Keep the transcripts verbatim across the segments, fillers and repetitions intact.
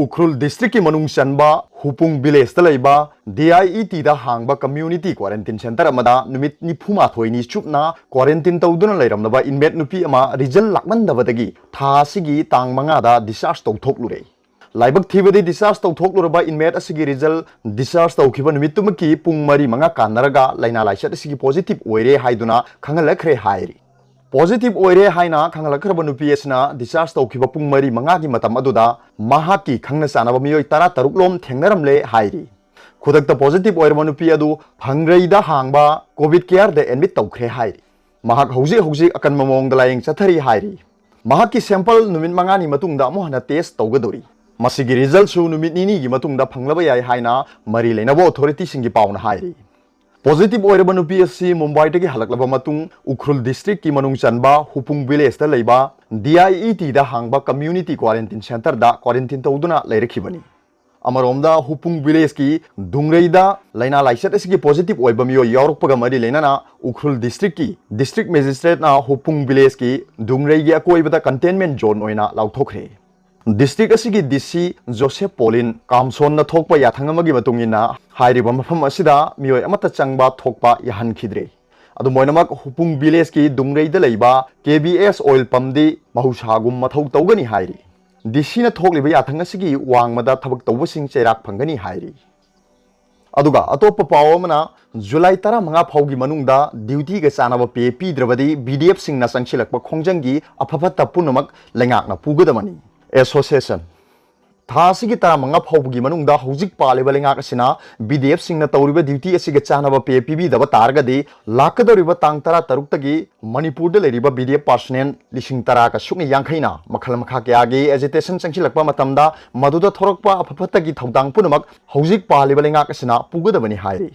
ꯎꯈ꯭ꯔꯨꯜ ꯗꯤꯁꯇ꯭ꯔꯤꯛꯀꯤ ꯃꯅꯨꯡ ꯆꯟꯕ ꯍꯨꯄꯨꯡ ꯚꯤꯂꯦꯖꯇ ꯂꯩꯕ ꯗꯤ ꯑꯥꯏ ꯏ ꯇꯤꯗ ꯍꯥꯡꯕ ꯀꯝꯃ꯭ꯌꯨꯅꯤꯇꯤ ꯀ꯭ꯋꯥꯔꯦꯟꯇꯤꯟ ꯁꯦꯟꯇꯔ ꯑꯃꯗ ꯅꯨꯃꯤꯠ ꯅꯤꯐꯨ ꯃꯥꯊꯣꯏꯅꯤ ꯆꯨꯞꯅ ꯀ꯭ꯋꯥꯔꯦꯟꯇꯤꯟ ꯇꯧꯗꯨꯅ ꯂꯩꯔꯝꯂꯕ ꯏꯟꯃꯦꯠ ꯅꯨꯄꯤ ꯑꯃ ꯔꯤꯖꯜ ꯂꯥꯛꯃꯟꯗꯕꯗꯒꯤ ꯊꯥ ꯑꯁꯤꯒꯤ ꯇꯥꯡ ꯃꯉꯥꯗ ꯗꯤꯁꯆꯥꯔꯖ ꯇꯧꯊꯣꯛꯂꯨꯔꯦ꯫ ꯂꯥꯏꯕꯛ ꯊꯤꯕꯗꯤ, ꯗꯤꯁꯆꯥꯔꯖ ꯇꯧꯊꯣꯛꯂꯨꯔꯕ ꯏꯟꯃꯦꯠ ꯑꯁꯤꯒꯤ ꯔꯤꯖꯜ ꯗꯤꯁꯆꯥꯔꯖ ꯇꯧꯈꯤꯕ ꯅꯨꯃꯤꯠꯇꯨꯃꯛꯀꯤ ꯄꯨꯡ ꯃꯔꯤ ꯃꯉꯥ ꯀꯥꯟꯅꯔꯒ ꯂꯥꯏꯅꯥ ꯂꯥꯏꯆꯠ ꯑꯁꯤꯒꯤ ꯄꯣꯖꯤꯇꯤꯚ ꯑꯣꯏꯔꯦ ꯍꯥꯏꯗꯨꯅ ꯈꯪꯍꯜꯂꯛꯈ꯭ꯔꯦ ꯍꯥꯏꯔꯤ꯫ ꯄꯣꯖꯤꯇꯤꯚ ꯑꯣꯏꯔꯦ ꯍꯥꯏꯅ ꯈꯪꯍꯜꯂꯛꯈ꯭ꯔꯕ ꯅꯨꯄꯤ ꯑꯁꯤꯅ ꯗꯤꯁꯆꯥꯔꯖ ꯇꯧꯈꯤꯕ ꯄꯨꯡ ꯃꯔꯤ ꯃꯉꯥꯒꯤ ꯃꯇꯝ ꯑꯗꯨꯗ ꯃꯍꯥꯛꯀꯤ ꯈꯪꯅ ꯆꯥꯟꯅꯕ ꯃꯤꯑꯣꯏ ꯇꯔꯥ ꯇꯔꯨꯛ ꯂꯣꯝ ꯊꯦꯡꯅꯔꯝꯂꯦ ꯍꯥꯏꯔꯤ꯫ ꯈꯨꯗꯛꯇ ꯄꯣꯖꯤꯇꯤꯚ ꯑꯣꯏꯔꯕ ꯅꯨꯄꯤ ꯑꯗꯨ ꯐꯪꯔꯩꯗ ꯍꯥꯡꯕ ꯀꯣꯚꯤꯗ ꯀꯦꯌꯔꯗ ꯑꯦꯗꯃꯤꯠ ꯇꯧꯈ꯭ꯔꯦ ꯍꯥꯏꯔꯤ꯫ ꯃꯍꯥꯛ ꯍꯧꯖꯤꯛ ꯍꯧꯖꯤꯛ ꯑꯀꯟꯕ ꯃꯑꯣꯡꯗ ꯂꯥꯌꯦꯡ ꯆꯠꯊꯔꯤ ꯍꯥꯏꯔꯤ꯫ ꯃꯍꯥꯛꯀꯤ ꯁꯦꯝꯄꯜ ꯅꯨꯃꯤꯠ ꯃꯉꯥꯅꯤ ꯃꯇꯨꯡꯗ ꯑꯃꯨꯛ ꯍꯟꯅ ꯇꯦꯁ ꯇꯧꯒꯗꯧꯔꯤ꯫ ꯃꯁꯤꯒꯤ ꯔꯤꯖꯜꯁꯨ ꯅꯨꯃꯤꯠ ꯅꯤꯅꯤꯒꯤ ꯃꯇꯨꯡꯗ ꯐꯪꯂꯕ ꯌꯥꯏ ꯍꯥꯏꯅ ꯃꯔꯤ ꯂꯩꯅꯕ ꯑꯣꯊꯣꯔꯤꯇꯤꯁꯤꯡꯒꯤ ꯄꯥꯎꯅ ꯍꯥꯏꯔꯤ꯫ ꯄꯣꯖꯤꯇꯤꯚ ꯑꯣꯏꯔꯕ ꯅꯨꯄꯤ ꯑꯁꯤ ꯃꯨꯝꯕꯥꯏꯗꯒꯤ ꯍꯜꯂꯛꯂꯕ ꯃꯇꯨꯡ ꯎꯈ꯭ꯔꯨꯜ ꯗꯤꯁꯇ꯭ꯔꯤꯛꯀꯤ ꯃꯅꯨꯡ ꯆꯟꯕ ꯍꯨꯄꯨꯡ ꯚꯤꯂꯦꯖꯇ ꯂꯩꯕ ꯗꯤ ꯑꯥꯏ ꯏ ꯇꯤꯗ ꯍꯥꯡꯕ ꯀꯝꯃ꯭ꯌꯨꯅꯤꯇꯤ ꯀ꯭ꯋꯥꯔꯦꯟꯇꯤꯟ ꯁꯦꯟꯇꯔꯗ ꯀ꯭ꯋꯥꯔꯦꯟꯇꯤꯟ ꯇꯧꯗꯨꯅ ꯂꯩꯔꯛꯈꯤꯕꯅꯤ꯫ ꯑꯃꯔꯣꯝꯗ ꯍꯨꯄꯨꯡ ꯚꯤꯂꯦꯖꯀꯤ ꯗꯨꯡꯔꯩꯗ ꯂꯥꯏꯅꯥ ꯂꯥꯏꯆꯠ ꯑꯁꯤꯒꯤ ꯄꯣꯖꯤꯇꯤꯚ ꯑꯣꯏꯕ ꯃꯤꯑꯣꯏ ꯌꯥꯎꯔꯛꯄꯒ ꯃꯔꯤ ꯂꯩꯅꯅ ꯎꯈ꯭ꯔꯨꯜ ꯗꯤꯁꯇ꯭ꯔꯤꯛꯀꯤ ꯗꯤꯁꯇ꯭ꯔꯤꯛ ꯃꯦꯖꯤꯁꯇ꯭ꯔꯦꯠꯅ ꯍꯨꯄꯨꯡ ꯚꯤꯂꯦꯖꯀꯤ ꯗꯨꯡꯔꯩꯒꯤ ꯑꯀꯣꯏꯕꯗ ꯀꯟꯇꯦꯟꯃꯦꯟ ꯖꯣꯟ ꯑꯣꯏꯅ ꯂꯥꯎꯊꯣꯛꯈ꯭ꯔꯦ꯫ ꯗꯤꯁꯇ꯭ꯔꯤꯛ ꯑꯁꯤꯒꯤ ꯗꯤ ꯁꯤ ꯖꯣꯁꯦꯐ ꯄꯣꯂꯤꯟ ꯀꯥꯝꯁꯣꯟꯅ ꯊꯣꯛꯄ ꯌꯥꯊꯪ ꯑꯃꯒꯤ ꯃꯇꯨꯡ ꯏꯟꯅ, ꯍꯥꯏꯔꯤꯕ ꯃꯐꯝ ꯑꯁꯤꯗ ꯃꯤꯑꯣꯏ ꯑꯃꯠꯇ ꯆꯪꯕ ꯊꯣꯛꯄ ꯌꯥꯍꯟꯈꯤꯗ꯭ꯔꯦ꯫ ꯑꯗꯨꯝ ꯑꯣꯏꯅꯃꯛ, ꯍꯨꯄꯨꯡ ꯚꯤꯂꯦꯖꯀꯤ ꯗꯨꯡꯔꯩꯗ ꯂꯩꯕ ꯀꯦ ꯕꯤ ꯑꯦꯁ ꯑꯣꯏꯜ ꯄꯝꯗꯤ ꯃꯍꯧꯁꯥꯒꯨꯝ ꯃꯊꯧ ꯇꯧꯒꯅꯤ ꯍꯥꯏꯔꯤ꯫ ꯗꯤ ꯁꯤꯅ ꯊꯣꯛꯂꯤꯕ ꯌꯥꯊꯪ ꯑꯁꯤꯒꯤ ꯋꯥꯡꯃꯗ ꯊꯕꯛ ꯇꯧꯕꯁꯤꯡ ꯆꯩꯔꯥꯛ ꯐꯪꯒꯅꯤ ꯍꯥꯏꯔꯤ꯫ ꯑꯗꯨꯒ ꯑꯇꯣꯞꯄ ꯄꯥꯎ ꯑꯃꯅ, ꯖꯨꯂꯥꯏ ꯇꯔꯥꯃꯉꯥ ꯐꯥꯎꯒꯤ ꯃꯅꯨꯡꯗ ꯗ꯭ꯌꯨꯇꯤꯒ ꯆꯥꯟꯅꯕ ꯄꯦ ꯄꯤꯗ꯭ꯔꯕꯗꯤ ꯕꯤ ꯗꯤ ꯑꯦꯐꯁꯤꯡꯅ ꯆꯪꯁꯤꯜꯂꯛꯄ ꯈꯣꯡꯖꯪꯒꯤ ꯑꯐ ꯐꯠꯇ ꯄꯨꯝꯅꯃꯛ ꯂꯩꯉꯥꯛꯅ ꯄꯨꯒꯗꯕꯅꯤ꯫ ꯑꯦꯁꯣꯁꯤꯌꯦꯁꯟ꯫ ꯊꯥ ꯑꯁꯤꯒꯤ ꯇꯔꯥꯃꯉꯥ ꯐꯥꯎꯕꯒꯤ ꯃꯅꯨꯡꯗ ꯍꯧꯖꯤꯛ ꯄꯥꯜꯂꯤꯕ ꯂꯩꯉꯥꯛ ꯑꯁꯤꯅ ꯕꯤ ꯗꯤ ꯑꯦꯐꯁꯤꯡꯅ ꯇꯧꯔꯤꯕ ꯗ꯭ꯌꯨꯇꯤ ꯑꯁꯤꯒ ꯆꯥꯟꯅꯕ ꯄꯦ ꯄꯤꯕꯤꯗꯕ ꯇꯥꯔꯒꯗꯤ, ꯂꯥꯛꯀꯗꯧꯔꯤꯕ ꯇꯥꯡ ꯇꯔꯥ ꯇꯔꯨꯛꯇꯒꯤ ꯃꯅꯤꯄꯨꯔꯗ ꯂꯩꯔꯤꯕ ꯕꯤ ꯗꯤ ꯑꯦꯐ ꯄꯥꯔꯁꯅꯦꯜ ꯂꯤꯁꯤꯡ ꯇꯔꯥꯒ ꯁꯨꯞꯅ ꯌꯥꯡꯈꯩꯅ ꯃꯈꯜ ꯃꯈꯥ ꯀꯌꯥꯒꯤ ꯑꯦꯖꯤꯇꯦꯁꯟ ꯆꯪꯁꯤꯜꯂꯛꯄ ꯃꯇꯝꯗ ꯃꯗꯨꯗ ꯊꯣꯔꯛꯄ ꯑꯐ ꯐꯠꯇꯒꯤ ꯊꯧꯗꯥꯡ ꯄꯨꯝꯅꯃꯛ ꯍꯧꯖꯤꯛ ꯄꯥꯜꯂꯤꯕ ꯂꯩꯉꯥꯛ ꯑꯁꯤꯅ ꯄꯨꯒꯗꯕꯅꯤ ꯍꯥꯏꯔꯤ꯫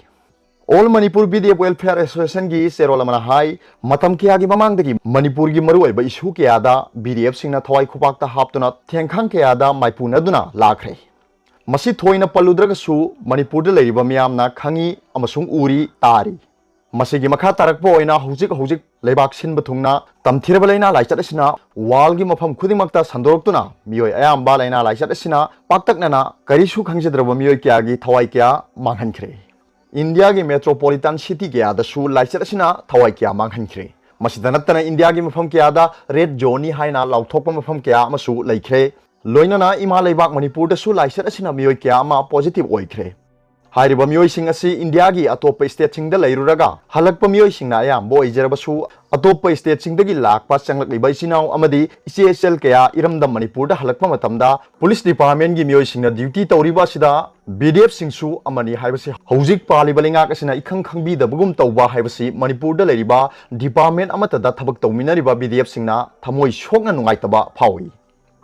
All Manipur B D F welfare ꯑꯦꯁꯣꯁꯤꯌꯦꯁꯟꯒꯤ ꯆꯦꯔꯣꯜ ꯑꯃꯅ ꯍꯥꯏ, ꯃꯇꯝ ꯀꯌꯥꯒꯤ ꯃꯃꯥꯡꯗꯒꯤ ꯃꯅꯤꯄꯨꯔꯒꯤ ꯃꯔꯨꯑꯣꯏꯕ ꯏꯁꯨ ꯀꯌꯥꯗ ꯕꯤ ꯗꯤ ꯑꯦꯐꯁꯤꯡꯅ ꯊꯋꯥꯏ ꯈꯨꯄꯥꯛꯇ ꯍꯥꯞꯇꯨꯅ ꯊꯦꯡꯈꯥꯡ ꯀꯌꯥꯗ ꯃꯥꯏꯄꯨꯅꯗꯨꯅ ꯂꯥꯛꯈ꯭ꯔꯦ꯫ ꯃꯁꯤ ꯊꯣꯏꯅ ꯄꯜꯂꯨꯗ꯭ꯔꯒꯁꯨ ꯃꯅꯤꯄꯨꯔꯗ ꯂꯩꯔꯤꯕ ꯃꯤꯌꯥꯝꯅ ꯈꯪꯏ ꯑꯃꯁꯨꯡ ꯎꯔꯤ, ꯇꯥꯔꯤ꯫ ꯃꯁꯤꯒꯤ ꯃꯈꯥ ꯇꯥꯔꯛꯄ ꯑꯣꯏꯅ ꯍꯧꯖꯤꯛ ꯍꯧꯖꯤꯛ ꯂꯩꯕꯥꯛ ꯁꯤꯟꯕ ꯊꯨꯡꯅ ꯇꯝꯊꯤꯔꯕ ꯂꯥꯏꯅꯥ ꯂꯥꯏꯆꯠ ꯑꯁꯤꯅ ꯋꯥꯔꯜꯒꯤ ꯃꯐꯝ ꯈꯨꯗꯤꯡꯃꯛꯇ ꯁꯟꯗꯣꯔꯛꯇꯨꯅ ꯃꯤꯑꯣꯏ ꯑꯌꯥꯝꯕ ꯂꯥꯏꯅꯥ ꯂꯥꯏꯆꯠ ꯑꯁꯤꯅ ꯄꯥꯛꯇꯛꯅꯅ ꯀꯔꯤꯁꯨ ꯈꯪꯖꯗ꯭ꯔꯕ ꯃꯤꯑꯣꯏ ꯀꯌꯥꯒꯤ ꯊꯋꯥꯏ ꯀꯌꯥ ꯃꯥꯡꯍꯟꯈ꯭ꯔꯦ꯫ ꯏꯟꯗꯤꯌꯥꯒꯤ ꯃꯦꯇ꯭ꯔꯣꯄꯣꯂꯤꯇꯥꯟ ꯁꯤꯇꯤ ꯀꯌꯥꯗꯁꯨ ꯂꯥꯏꯆꯠ ꯑꯁꯤꯅ ꯊꯋꯥꯏ ꯀꯌꯥ ꯃꯥꯡꯍꯟꯈ꯭ꯔꯦ꯫ ꯃꯁꯤꯗ ꯅꯠꯇꯅ ꯏꯟꯗꯤꯌꯥꯒꯤ ꯃꯐꯝ ꯀꯌꯥꯗ ꯔꯦꯗ ꯖꯣꯟꯅꯤ ꯍꯥꯏꯅ ꯂꯥꯎꯊꯣꯛꯄ ꯃꯐꯝ ꯀꯌꯥ ꯑꯃꯁꯨ ꯂꯩꯈ꯭ꯔꯦ꯫ ꯂꯣꯏꯅꯅ ꯏꯃꯥ ꯂꯩꯕꯥꯛ ꯃꯅꯤꯄꯨꯔꯗꯁꯨ ꯂꯥꯏꯆꯠ ꯑꯁꯤꯅ ꯃꯤꯑꯣꯏ ꯀꯌꯥ ꯑꯃ ꯄꯣꯖꯤꯇꯤꯚ ꯑꯣꯏꯈ꯭ꯔꯦ꯫ ꯍꯥꯏꯔꯤꯕ ꯃꯤꯑꯣꯏꯁꯤꯡ ꯑꯁꯤ ꯏꯟꯗꯤꯌꯥꯒꯤ ꯑꯇꯣꯞꯄ ꯁ꯭ꯇꯦꯠꯁꯤꯡꯗ ꯂꯩꯔꯨꯔꯒ ꯍꯜꯂꯛꯄ ꯃꯤꯑꯣꯏꯁꯤꯡꯅ ꯑꯌꯥꯝꯕ ꯑꯣꯏꯖꯔꯕꯁꯨ, ꯑꯇꯣꯞꯄ ꯁ꯭ꯇꯦꯠꯁꯤꯡꯗꯒꯤ ꯂꯥꯛꯄ ꯆꯪꯂꯛꯂꯤꯕ ꯏꯆꯤꯟ ꯏꯅꯥꯎ ꯑꯃꯗꯤ ꯏꯆꯦ ꯏꯆꯜ ꯀꯌꯥ ꯏꯔꯝꯗꯝ ꯃꯅꯤꯄꯨꯔꯗ ꯍꯜꯂꯛꯄ ꯃꯇꯝꯗ ꯄꯨꯂꯤꯁ ꯗꯤꯄꯥꯔꯠꯃꯦꯟꯒꯤ ꯃꯤꯑꯣꯏꯁꯤꯡꯅ ꯗ꯭ꯌꯨꯇꯤ ꯇꯧꯔꯤꯕ ꯑꯁꯤꯗ ꯕꯤ ꯗꯤ ꯑꯦꯐꯁꯤꯡꯁꯨ ꯑꯃꯅꯤ ꯍꯥꯏꯕꯁꯤ ꯍꯧꯖꯤꯛ ꯄꯥꯜꯂꯤꯕ ꯂꯩꯉꯥꯛ ꯑꯁꯤꯅ ꯏꯈꯪ ꯈꯪꯕꯤꯗꯕꯒꯨꯝ ꯇꯧꯕ ꯍꯥꯏꯕꯁꯤ ꯃꯅꯤꯄꯨꯔꯗ ꯂꯩꯔꯤꯕ ꯗꯤꯄꯥꯔꯠꯃꯦꯟ ꯑꯃꯠꯇꯗ ꯊꯕꯛ ꯇꯧꯃꯤꯟꯅꯔꯤꯕ ꯕꯤ ꯗꯤ ꯑꯦꯐꯁꯤꯡꯅ ꯊꯃꯣꯏ ꯁꯣꯛꯅ ꯅꯨꯡꯉꯥꯏꯇꯕ ꯐꯥꯎꯏ꯫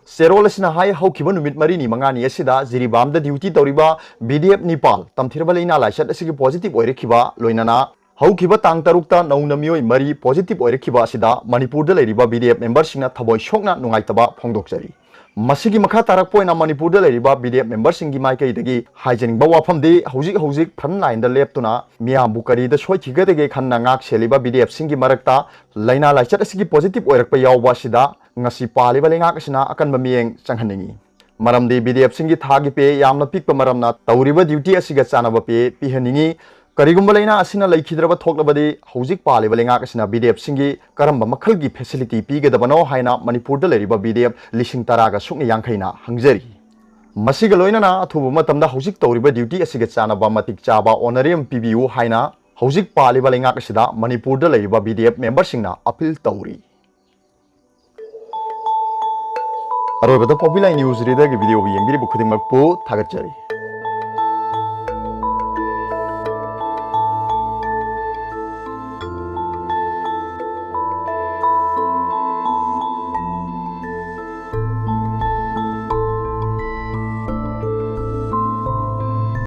ꯆꯦꯔꯣꯜ ꯑꯁꯤꯅ ꯍꯥꯏ, ꯍꯧꯈꯤꯕ ꯅꯨꯃꯤꯠ ꯃꯔꯤꯅꯤ ꯃꯉꯥꯅꯤ ꯑꯁꯤꯗ ꯖꯤꯔꯤꯕꯥꯝꯗ ꯗ꯭ꯌꯨꯇꯤ ꯇꯧꯔꯤꯕ ꯕꯤ ꯗꯤ ꯑꯦꯐ ꯅꯤꯄꯥꯜ ꯇꯝꯊꯤꯔꯕ ꯂꯩꯅꯥ ꯂꯥꯏꯆꯠ ꯑꯁꯤꯒꯤ ꯄꯣꯖꯤꯇꯤꯚ ꯑꯣꯏꯔꯛꯈꯤꯕ ꯂꯣꯏꯅꯅ ꯍꯧꯈꯤꯕ ꯇꯥꯡ ꯇꯔꯨꯛꯇ ꯅꯧꯅ ꯃꯤꯑꯣꯏ ꯃꯔꯤ ꯄꯣꯖꯤꯇꯤꯚ ꯑꯣꯏꯔꯛꯈꯤꯕ ꯑꯁꯤꯗ ꯃꯅꯤꯄꯨꯔꯗ ꯂꯩꯔꯤꯕ ꯕꯤ ꯗꯤ ꯑꯦꯐ ꯃꯦꯝꯕꯔꯁꯤꯡꯅ ꯊꯃꯣꯏ ꯁꯣꯛꯅ ꯅꯨꯡꯉꯥꯏꯇꯕ ꯐꯣꯡꯗꯣꯛꯆꯔꯤ꯫ ꯃꯁꯤꯒꯤ ꯃꯈꯥ ꯇꯥꯔꯛꯄ ꯑꯣꯏꯅ ꯃꯅꯤꯄꯨꯔꯗ ꯂꯩꯔꯤꯕ ꯕꯤ ꯗꯤ ꯑꯦꯐ ꯃꯦꯝꯕꯔꯁꯤꯡꯒꯤ ꯃꯥꯏꯀꯩꯗꯒꯤ ꯍꯥꯏꯖꯅꯤꯡꯕ ꯋꯥꯐꯝꯗꯤ, ꯍꯧꯖꯤꯛ ꯍꯧꯖꯤꯛ ꯐ꯭ꯔꯟ ꯂꯥꯏꯟꯗ ꯂꯦꯞꯇꯨꯅ ꯃꯤꯌꯥꯝꯕꯨ ꯀꯔꯤꯗ ꯁꯣꯏꯈꯤꯒꯗꯒꯦ ꯈꯟꯅ ꯉꯥꯛ ꯁꯦꯜꯂꯤꯕ ꯕꯤ ꯗꯤ ꯑꯦꯐꯁꯤꯡꯒꯤ ꯃꯔꯛꯇ ꯂꯥꯏꯅꯥ ꯂꯥꯏꯆꯠ ꯑꯁꯤꯒꯤ ꯄꯣꯖꯤꯇꯤꯚ ꯑꯣꯏꯔꯛꯄ ꯌꯥꯎꯕ ꯑꯁꯤꯗ ꯉꯁꯤ ꯄꯥꯜꯂꯤꯕ ꯂꯩꯉꯥꯛ ꯑꯁꯤꯅ ꯑꯀꯟꯕ ꯃꯤꯠꯌꯦꯡ ꯆꯪꯍꯟꯅꯤꯡꯏ꯫ ꯃꯔꯝꯗꯤ ꯕꯤ ꯗꯤ ꯑꯦꯐꯁꯤꯡꯒꯤ ꯊꯥꯒꯤ ꯄꯦ ꯌꯥꯝꯅ ꯄꯤꯛꯄ ꯃꯔꯝꯅ ꯇꯧꯔꯤꯕ ꯗ꯭ꯌꯨꯇꯤ ꯑꯁꯤꯒ ꯆꯥꯟꯅꯕ ꯄꯦ ꯄꯤꯍꯟꯅꯤꯡꯏ꯫ ꯀꯔꯤꯒꯨꯝꯕ ꯂꯥꯏꯅꯥ ꯑꯁꯤꯅ ꯂꯩꯈꯤꯗ꯭ꯔꯕ ꯊꯣꯛꯂꯕꯗꯤ ꯍꯧꯖꯤꯛ ꯄꯥꯜꯂꯤꯕ ꯂꯩꯉꯥꯛ ꯑꯁꯤꯅ ꯕꯤ ꯗꯤ ꯑꯦꯐꯁꯤꯡꯒꯤ ꯀꯔꯝꯕ ꯃꯈꯜꯒꯤ ꯐꯦꯁꯤꯂꯤꯇꯤ ꯄꯤꯒꯗꯕꯅꯣ ꯍꯥꯏꯅ ꯃꯅꯤꯄꯨꯔꯗ ꯂꯩꯔꯤꯕ ꯕꯤ ꯗꯤ ꯑꯦꯐ ꯂꯤꯁꯤꯡ ꯇꯔꯥꯒ ꯁꯨꯞꯅ ꯌꯥꯡꯈꯩꯅ ꯍꯪꯖꯔꯤ꯫ ꯃꯁꯤꯒ ꯂꯣꯏꯅꯅ ꯑꯊꯨꯕ ꯃꯇꯝꯗ ꯍꯧꯖꯤꯛ ꯇꯧꯔꯤꯕ ꯗ꯭ꯌꯨꯇꯤ ꯑꯁꯤꯒ ꯆꯥꯟꯅꯕ ꯃꯇꯤꯛ ꯆꯥꯕ ꯑꯣꯅꯔꯦꯔꯤꯌꯝ ꯄꯤꯕꯤꯌꯨ ꯍꯥꯏꯅ ꯍꯧꯖꯤꯛ ꯄꯥꯜꯂꯤꯕ ꯂꯩꯉꯥꯛ ꯑꯁꯤꯗ ꯃꯅꯤꯄꯨꯔꯗ ꯂꯩꯔꯤꯕ ꯕꯤ ꯗꯤ ꯑꯦꯐ ꯃꯦꯝꯕꯔꯁꯤꯡꯅ ꯑꯄꯤꯜ ꯇꯧꯔꯤ꯫ ꯑꯔꯣꯏꯕꯗ ꯄꯣꯄꯤ ꯂꯥꯏ ꯅ꯭ꯌꯨꯁ ꯔꯤꯗꯔꯒꯤ ꯚꯤꯗꯤꯑꯣꯕꯨ ꯌꯦꯡꯕꯤꯔꯤꯕ ꯈꯨꯗꯤꯡꯃꯛꯄꯨ ꯊꯥꯒꯠꯆꯔꯤ꯫